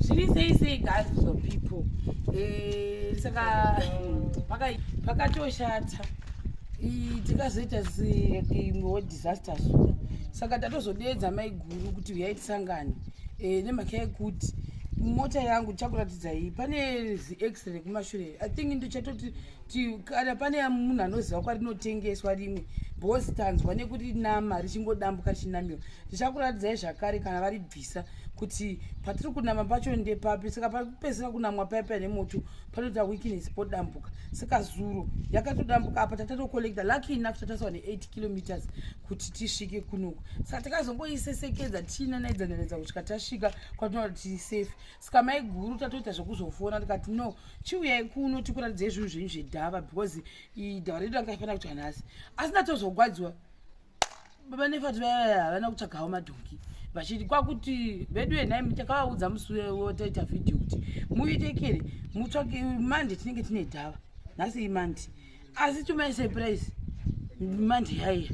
Zviri sei sei guys the people. Eh, saka pakatoshata. Tikazoita imwewo disaster soon. Saka tatozodeedza maiguru kuti huyai tisangane. Eh, nemhaka yekuti mota yangu chakuratidzai pane zi-x rekumashure i think ndichatoti kana pane munhu anoziva kwarinotengeswa rimwe because tanzwa nekuti nama richingodambuka richinamiwa tichakuratidzai zvakare kana varibvisa kuti patiri kunama pacho ndepapi saka pakupedzisira kunamwa paya paya nemoto panoita weakness podambuka saka zuro yakatodambuka apa tatatocollecta lucky enough tatasawa ne8 kilometers kuti tisvike kunoku saka takazongoisesekedza tiinanaidzanaidza kusvika tasvika kwatinoda tiri safe saka maiguru tatoita zvekuzofona tikati no chiuyai kuno tikuratidzei zvinhu zvenyu zvedhava because dhava redu ranga ifanira kuitwa nhasi asi ndatozogwadziwa baba nefati vaya havana kutsvagawo madhongi vachiti kwakuti vedu yenhai takavaudza musi wataita vhidhiyo kuti muite kere mutsvake mande tinenge tine dhava nhasi imandi asi to my surprise manje yaiya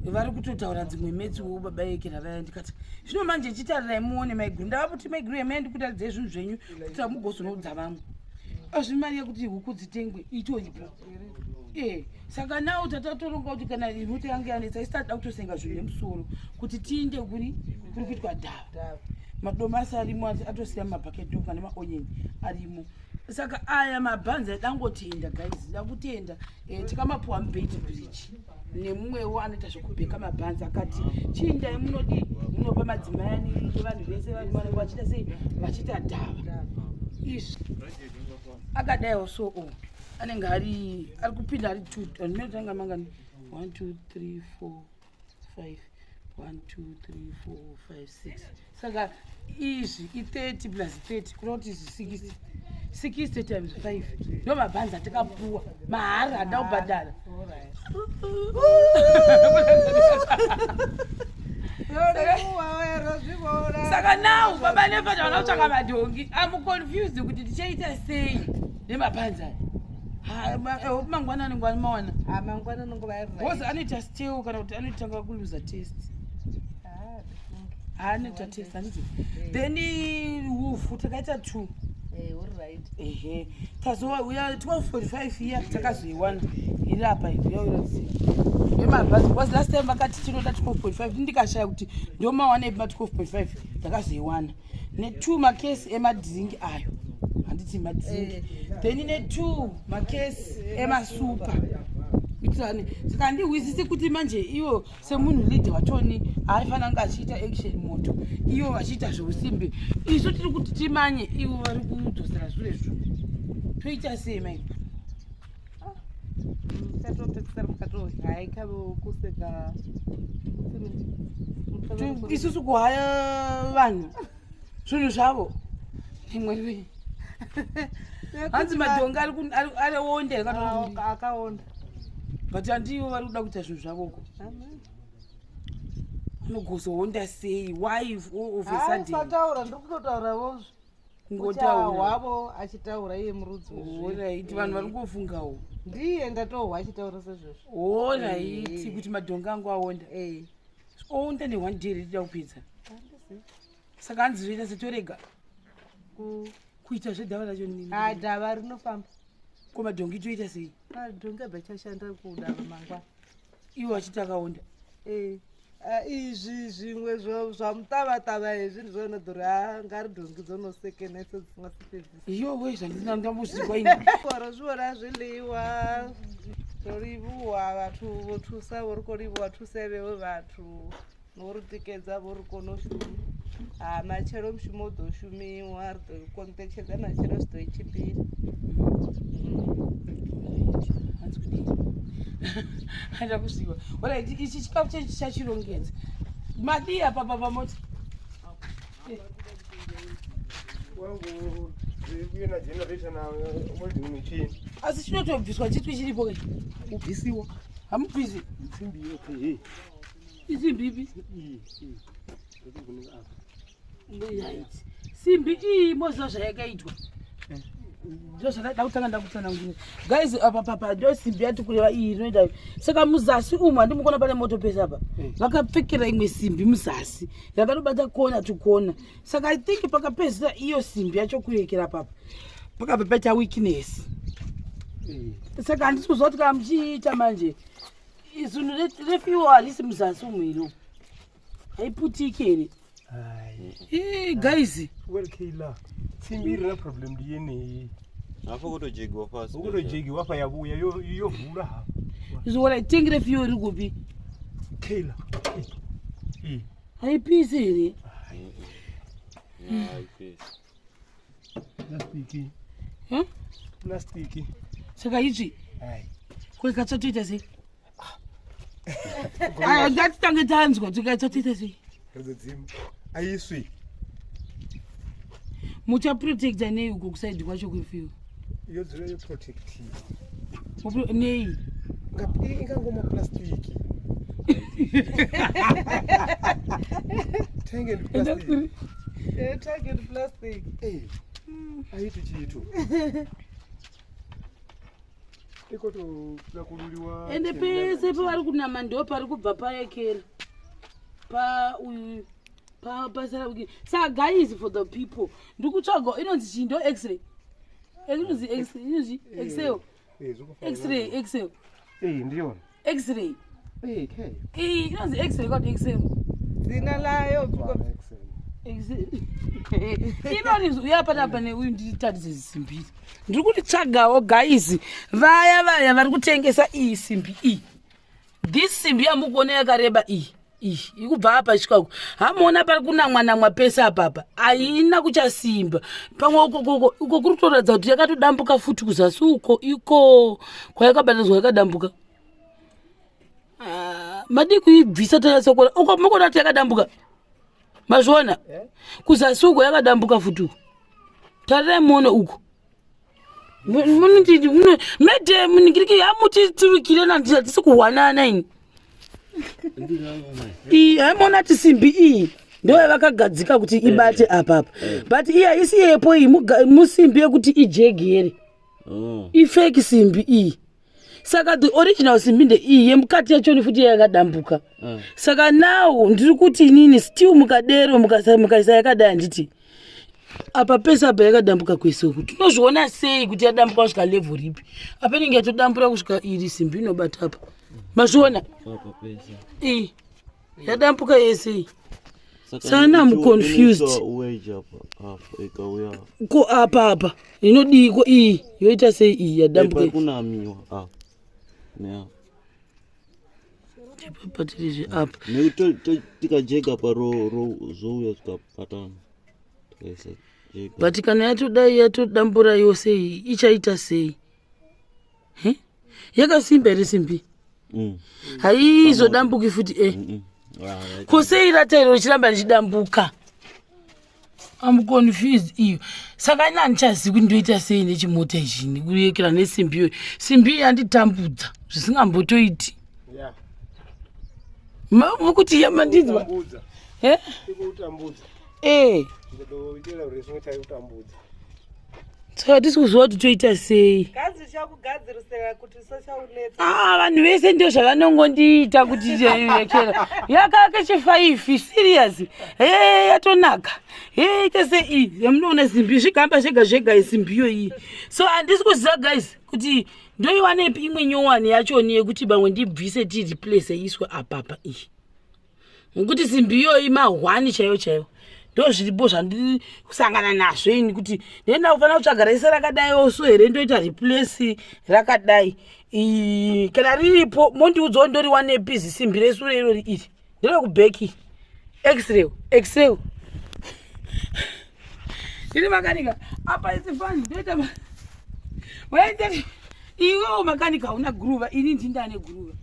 vari kutotaura dzimwe metsiwo baba yekera vaya ndikati zvino manje chitarirai muone maiguru ndava kuti maiguru yamai ndikutaridzei zvinhu zvenyu kuti amugozonoudza vamwe azvi mari yekuti huku dzitengwe itoripo e saka now tatatoronga kuti kana rute yange yanetsa isi tatoda kutosenga zvinhu nemusoro kuti tiinde kuri kuri kuitwa dhava madomasi arimo atosiya mabhaketi ndokuva nemaonyeni arimo saka aya mabhanzi adangotenda guys dakutenda eh, tikamapuwa mubeit bridge nemumwewo anoita zvekubheka mabhanzi akati chiindai munodii munopa madzimai ani nevanhu vese vanenge vachiita sei vachiita dhava izvi akadaiwo so o oh, anenge ari ari kupinda ari two andinotanga mangani one two three four 5 1 2 3 4 5 6 saka izvi i30 plus 30 kureva kuti izvi 60 60 times 5 ndo mabhanzi atakapuwa mahara handa kubhadhara saka now baba nefata vana kutsvaka madhongi am confused kuti tichaita sei nemabhanzi aya eh, mangwana anenge mawana ah, mangwana anenge because anoita still kana kuti anotanga kuluza test ah, anoita test handiti eh. then hufu takaita two eh, ehe tazouya 1245 iya takazoiwana iri apa yemabhazi because last time vakati tinoda 12.5 ndikashaya kuti ndomawana ipi ma 12.5 takazoiwana netwo makesi emadrink ayo handiti madrink eh. then netwo makesi emasupa kuitirani saka handihwisisi kuti manje ivo semunhu leader wachoni haifanira kunge achiita action moto ivo vachiita zveusimbe isu tiri kuti timanye ivo vari kudzosera sure zvo toita sei mai isusu kuhaya vanhu zvinhu zvavo imwe hanzi madhongi arionde akaonda but handiivo vari kuda kuita zvinhu zvavoko anogozoonda sei why all of a sudden taura ndiri kutotaura kungotaura hwavo achitaura iye murudzi orit vanhu vari kungofungawo ndiye ndatohwa achitaura sezvozvo orit eh. kuti madhongi angu aonda eh. oonda neone day retida kupedza saka hanzi zvoita setorega kuita zvedhava racho ah, dhava rinofamba ko madhongi toita sei madhongi abva chashanda kudava mangwana ivo vachiti akaonda eh. Ah, izvi zvimwe zvamutavatava izvi ndizvona dhori ah, ngari dhongi dzonosekenesa dzisingasepedzisi yowe zvandisina ndambozvikwa ini oro zviora zviliwa rolivuwa vhathu vho thusa vho ri khou livhuwa thusa vhewe vhathu no ri tikedza vho ri kona u shuma ha matshelo mushumo u ḓo shumiwa ri ḓo kombetshedza matshelo zwi ḓo tshimbila Handa kuziva. Alright, ichi chikafu chechi chachirongedza. Madii apa baba moti? Asi chinotobviswa chitwi chiripo ke? Kubvisiwa. Hamubvisi. Isimbi yote. Isimbi ipi? Right. Simbi iyi moziva zvayakaitwa. Ndozvandada kutanga ndakutsanangurira guys. Apa papa ndo simbi yati kureva iyi inoita. Saka muzasi umu handimukona pane moto pese apa. Vakapfekera imwe simbi muzasi yakatobata kona to kona. Saka I think pakapedzisa iyo simbi yacho kuyekera papa pakabva paita weakness. Saka handisi kuziva kuti kana muchiita manje zunhu refiwo harisi muzasi umu iro haiputiki here? Hai. Guys. Well, Kayla, tsimbi iri na problem ndi yeneyi. Hafo kutojegiwa fast. Ukutojegiwa apa yavuya yovhula hapa. Zviona tengere fiyo iri kupi? Kayla. Eh. Haipisi here? Haipisi. Plastiki. Huh? Plastiki. Saka izvi Hai. kuikatsvatoita sei? Aya, ngatitange tanzwa tikatsvatoita sei? Ridzo dzima. Aiswi. Muchaprotecta nei uko kusaidi kwacho kwefiyo? Iyo dzira yo protective. Nei? Ingangoma plastiki. Tenge ndi plastic. Target plastic. Eh. Aiti chitu. Ikoto kululiwa. Ende pese pavari kunama ndo pari kubva payekera pa uyu pasara wiki. Saka guys, for the people ndiri kutsvaga inonzi chii? Ndo x-ray. Inonzi x-ray, inonzi excel. X-ray, excel. Eh, ndiyona. X-ray. Eh, okay. Iyi inonzi x-ray kwati excel. Dzina layo pfuko. Inoni uya panapa neuyu nditaridze simbi ndiri kuti tsvagawo guys, vaya vaya vari kutengesa iyi simbi iyi, this simbi yamukuona yakareba iyi, iyi ikubva apa isvikako. Hamuona pari kunamwa namwa pese apapa, haina kuchasimba. Pamwe uko uko kuri kutoratidza kuti yakatodambuka futi kuzasi uko, iko kwayakabatanidzwa yakadambuka. Ah, madii kuibvisa tanyatsokuona uko? Mukuona kuti yakadambuka, mazviona? Kuzasi uko yakadambuka futi uko, tarirai muone uko. Mede muningiriki hamutiturukire nandii, hatisi kuhwanana ini. Iyi haimona kuti simbi iyi ndo yavakagadzika kuti ibate apapa, but iyi haisi yepo iyi, musimbi yekuti ijegere. Oh. Ifake simbi iyi. Saka the original simbi ndeiyi yemukati yachoni futi yakadambuka. Saka now ndiri kuti inini still mukadero mukaisa yakadai, handiti apa pese apa yakadambuka kwese uku? Tinozviona sei kuti yadambuka kusvika level ripi? Apa inenge yatodambura kusvika iri simbi inobata apa, mazviona? Apa pese. Iyi yadambuka yese iyi. Saka Sana I'm confused. inoitwa wedge apa apa ikauya. Ko apa apa inodii? Ko iyi yoita sei iyi yadambuka? Pari kunamiwa apa neapa. Patirizve apa. Nekuti tikajega pa ro zvouya zvikabatana tikaisa jega. But kana yatodai yatodambura yose iyi, ichaita sei? He? Yakasimba here simbi? Haizodambuki futi e? Ah, Ko sei ratairo richiramba richidambuka? Am confused iyo. Saka ina handichazivi kuti ndoita sei nechimota ichi nekuyekera nesimbi iyoyo. Simbi iyi yanditambudza zvisingambotoiti. Mukuti yamandinzwa? Kutambudza. Eh? Ikutambudza. Eh. Ndoitira kuti singe chaikutambudza. Saka tisi kuziva kuti toita sei. Kanzi chakugadzirisira kuti usachaunetsa. Ah, vanhu vese ndio zvavanongondiita kuti yekera yakake chifaifi serious. He, yatonaka he, ite sei yamunoona simbi zvigamba zvega zvega isimbi iyoyi. So handisi kuziva guys kuti ndoiwanepi imwe nyowani yachoni yekuti vamwe ndibvise tireplace iswe apapa iyi, nekuti simbi iyoyi mahwani chaiyo chaiyo. Ndo zviripo zvandiri kusangana nazvo ini, kuti ndenda kufanira kutsvaga rese rakadaiwo so here, ndoita replace rakadai. Kana riripo mondiudzawo ndoriwanepi zisimbi resure irori. Iri nderekubheki x-ray, excel ndiri makanika apa isifani ndoita waita iwewo makanika hauna guruva, ini ndindane guruva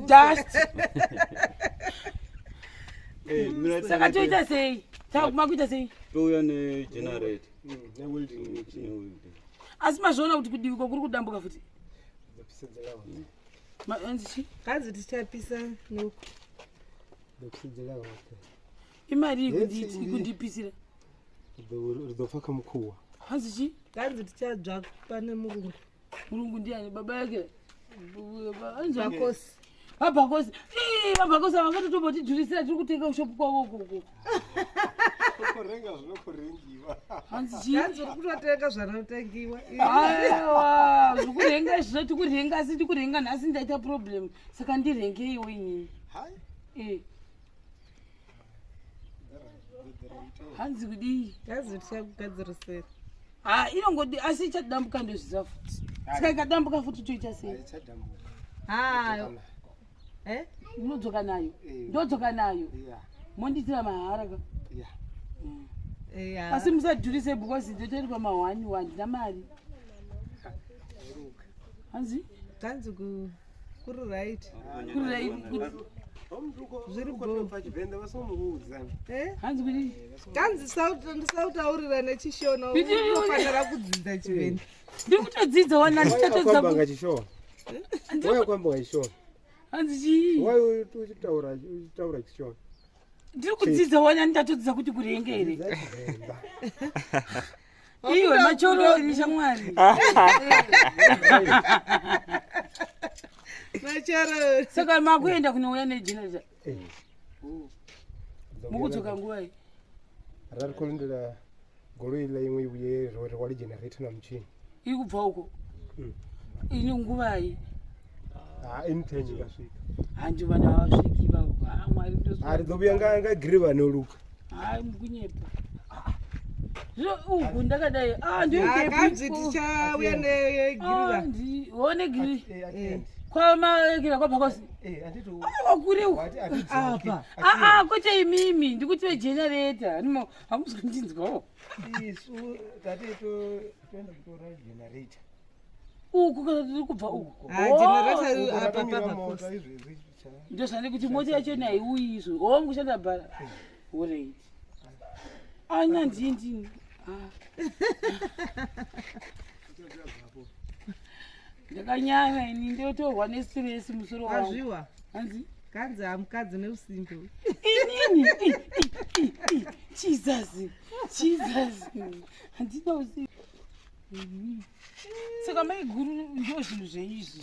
dust. Saka toita sei? Takuma kuita sei? Touya negenerator. Newelding machine. Asi mazviona kuti kudiviko kuri kudambuka futi? Anzi chi? Kanzi tichapisa nuku. Imari Yes, ikundipisira. Ri ḓo pfa kha mukhuwa. Hanzi chii? Kanzi tichadzva pane murungu. Murungu ndiani? Baba yake? Hanzi Vakosi. Vabhakosi. Ii, vabhakosi ava vatotombotidhurisira tiri kutenga kushopu kwavo ukoko. Kurenga zvinokurengiwa. Hanzi chii? Kanzi uri kutotenga zvanotengiwa. Aiwa, zvikurenga izvi zvati kurenga asi ndikurenga nhasi ndaita problem. Saka ndirengeiwo inini. Hai. Eh. Hanzi kudii? Kanzi tichakugadzirisira. Ha, inongodi asi ichadambuka ndozviziva futi. Saka ikadambuka futi toita sei? Haichadambuka. Hayo. Eh? Unodzoka nayo. Eh. Ndodzoka nayo. Yeah. Mondiitira mahara ka. Yeah. Yeah. Asi musadhurise because ndotori pamahwani handina mari. Hanzi? Kanzi ku kuri right. Kuri right kuti Zviri bho. Pachivenda vasomuudza. Eh? hanzi kuti Kanzi ndisautaurira nechishona unofanira kudzidza chivenda. ndiri kutodzidza wana ndichatodza Kwamba ngachishona. Waya kwamba ngachishona. hanzi chii? Why uchitaura uchitaura chishona? Ndiri kudzidza wana ndatodzidza kuti kurenge here. Dzidza Chivenda. Iwe machorori shamwari. Machero. Saka makuenda kunouya negenerator. Eh. Mukudzoka nguvai? Rari kulindira goloi la imwe iuye rwali generator na muchini. Iri kubva uko. Mm. Ini nguvai? Ah, anytime ingasvika. Handi vanhu havasviki ivavo. Ah, Mwari ndoziva. Ari dzobuya nga nga griva noluka. Hayi mukunyepa. Zvino uku ndakadai. Ah, Kanzi ndio tichauya negiriva. One giri. Eh, Kwamaekera kwabhakosi. eh, anditi Wakure uku. wati atidzoki. Apa. Ah, ah, kwete imimi, ndikuti vegenerator. Nimo hamusi kundinzwawo. Isu tati to toenda kutora generator. Uku kana tiri kubva uku. Ah, generator Uko apa rakamira papa mota kosi. izvezvi cha. Ndozvane kuti mota yacho haiuyi izvo. Hongu shanda bhara. Alright. Anya ndini ndini. Ah. Ndakanyanya ini ndotorwa nestress musoro wangu. Wazviwa. Hanzi Kanzi hamukadzi neusimbe. inini I, I, I, I. Jesus. Jesus. Handina usimbe. Saka maiguru ndo zvinhu zveizvi.